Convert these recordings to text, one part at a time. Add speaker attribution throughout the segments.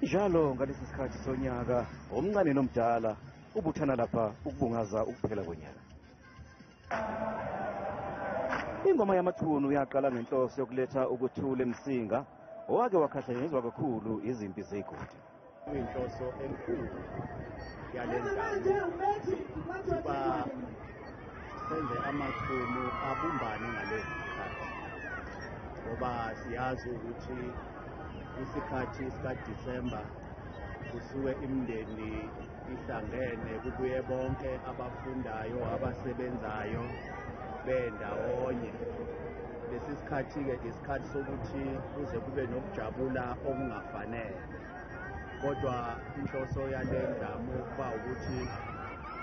Speaker 1: Njalo ngalesi sikhathi sonyaka, omncane nomdala ubuthana lapha ukubungaza ukuphela konyaka. Ingoma yamaChunu yaqala ngenhloso yokuletha ukuthula eMsinga, owake wakhahlanyezwa kakhulu izimpi zegodi.
Speaker 2: Kuyinhloso enkulu yale ndawo ukuba senze amaChunu abumbane ngalezi zikhathi, ngoba siyazi ukuthi isikhathi sikaDisemba kusuke imindeni ihlangene, kubuye bonke abafundayo, abasebenzayo bendawonye. Lesi sikhathi-ke isikhathi sokuthi kuze kube nokujabula okungafanele, kodwa inhloso yale ndlamu kuba ukuthi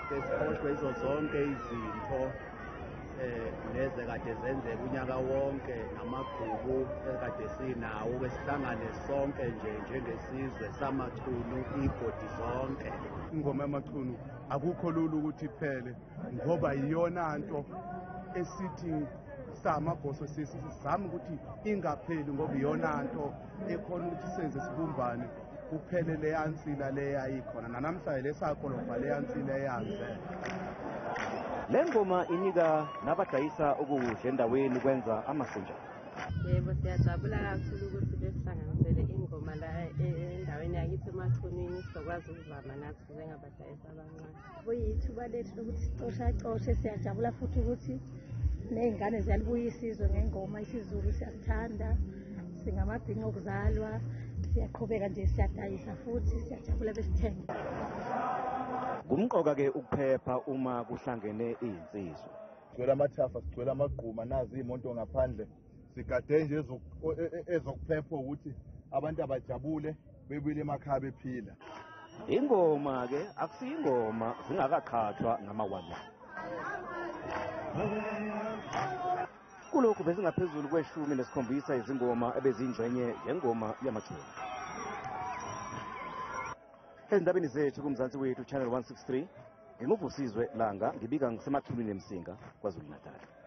Speaker 2: sesikhohlwe izo zonke izinto leze kade zenzeka unyaka wonke namagqubu ekade sinawo, ke sihlangane sonke nje njengesizwe samaChunu igodi zonke.
Speaker 3: Ingoma yamaChunu akukho lula ukuthi iphele, ngoba iyona nto esithi samagoso sizama ukuthi ingapheli, ngoba iyona nto ekhona ukuthi senze sibumbane, kuphele leya nsila leya ikhona nanamhlanje lesakolobha leya nsila eyanze.
Speaker 1: Le ngoma inika nabadayisa ukudla endaweni kwenza amasinjana.
Speaker 4: Yebo, siyajabula kakhulu ukuthi besihlanganisele ingoma la endaweni yakithi emaChunwini, sizokwazi ukuzama nathi njengabadayisi abancane.
Speaker 5: Kuyithuba lethu lokuthi sicoshacoshe, siyajabula futhi ukuthi ney'ngane ziyalibuya isizwe ngengoma, isiZulu siyasithanda, singamabhinqa okuzalwa, siyaqhubeka nje siyadayisa futhi siyajabula besithenga.
Speaker 1: Kumqoka-ke ukuphepha uma kuhlangene iy'nsizwa.
Speaker 3: Sigcwele amathafa, sigcwele amagquma, nazi iy'moto ngaphandle. Sigade nje ezokuphepha ukuthi abantu abajabule bebuyele emakhaya bephila.
Speaker 1: Ingoma-ke akusiyo ingoma zingakaqhathwa ngama-1. Kulokhu bezingaphezulu kwe-17 izingoma ebeziyingxenye yengoma yamaChunu. Ezindabeni zethu kuMzansi Wethu Channel 163, nginguVusizwe Langa, ngibika ngiseMachunwini eMsinga, KwaZulu-Natal.